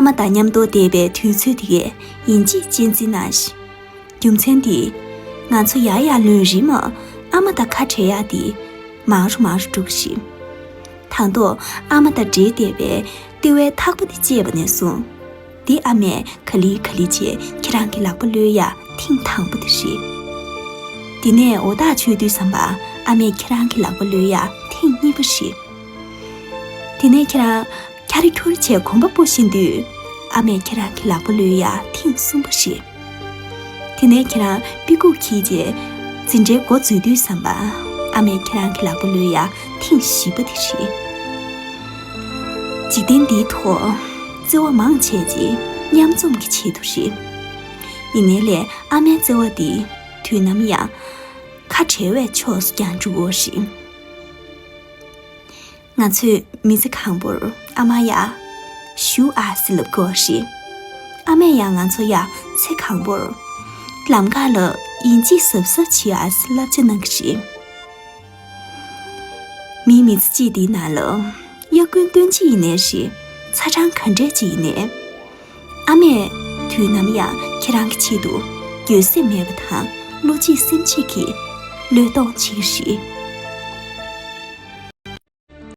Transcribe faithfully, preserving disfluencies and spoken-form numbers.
མ་དང་མཉམ་དུ་བསྡད་པའི་དུས་ཚོད་དེ་གས་ཡིན་གཅིག་གཅིག་འཛིན་གནང་ཞིང་། རྒྱུ་མཚན་དེ། ང་ཚོ་ཡར་ཡར་ལོན་རིམ་ཨ་མ་དང་ཁ་བྲལ་ཡག་དེ་མང་རུ་མང་རུ་འགྲོ་གི་རེད། དང་ཐོག་ཨ་མ་དང་འབྲེལ་བསྡད་པའི་ལྟེ་བའི་ཐག་པ་དེ་བཅད་པ་ནས་བཟུང་། དེ་ཨ་མས་ག་ལེ་ག་ལེ་བྱས་ཁྱེད་རང་གི་ལག་པ་གློད་ཡག་ཐེངས་དང་པོ་དེ་རེད། དེ་ནས་འོ་ཐག་ཆོད་དུས་ཙམ་པ་ཨ་མས་ཁྱེད་རང་གི་ལག་པ་གློད་ཡག་ཐེངས་གཉིས་པ་རེད། དེ་ནས་ཁྱེད་རང་འཁྱར་འཁྱོར་བྱས་གོམ་པ་སྤོ་བཞིན་དུས། ཨ་མས་ཁྱེད་རང་གི་ལག་པ་གློད་ཡག་ཐེངས་གསུམ་པ་རེད། དེ་ནས་ཁྱེད་རང་པི་ཀུ་འཁྱེར་རྗེས་འཛིན་གྲྭའི་འགོ་འཛུགས་དུས་ཙམ་པ། ཨ་མས་ཁྱེད་རང་གི་ལག་པ་གློད་ཡག་ཐེངས་བཞི་པ་དེ་རེད། འཇིག་རྟེན་འདིའི་ཐོག་བརྩེ་བ་མང་ཆེ་ཅིག་མཉམ་འཛོམས་ཀྱི་ཆེད་དུ་རེད། ཡིན་ནའི་ལས་ཨ་མའི་བརྩེ་བ་འདི་དུས་ནམ་ཡང་ཁ་བྲལ་བའི་ཕྱོགས་སུ་ཀྱང་འགྲོ་གི་རེད། ང་ཚོས་མི་ཚེ་གང་པོར་ཨ་མ་ཡ། ཞུ་ཨ་སི་ལབ་དགོས་རེད། ཨ་མས་ཡང་ང་ཚོ་ཡ་ཚེ་གང་པོར། ལམ་ཁ་ལ་ཡིན་གཅིག་གཟབ་གཟབ་བྱེད་ཨ་སི་བསླབ་བྱ་གནང་གི་རེད། མིའི་མི་ཚེ་གཅིག་འདིའི་ནང་ལ། གཡག་རྒན་སྟོན་ཅིག་ཡིན་ནའི་རེད། ཚ་གྲང་ག་འདྲས་ཅིག་ཡིན་ནའི། ཨ་མས་དུས་ནམ་ཡང་ཁྱེད་རང་གི་ཆེད་དུ་འགྱོད་སེམས་མེད་པ་དང་བློ་གཅིག་སེམས་གཅིག་གིས་བློས་གཏོང་བྱེད་ཀྱི་རེད།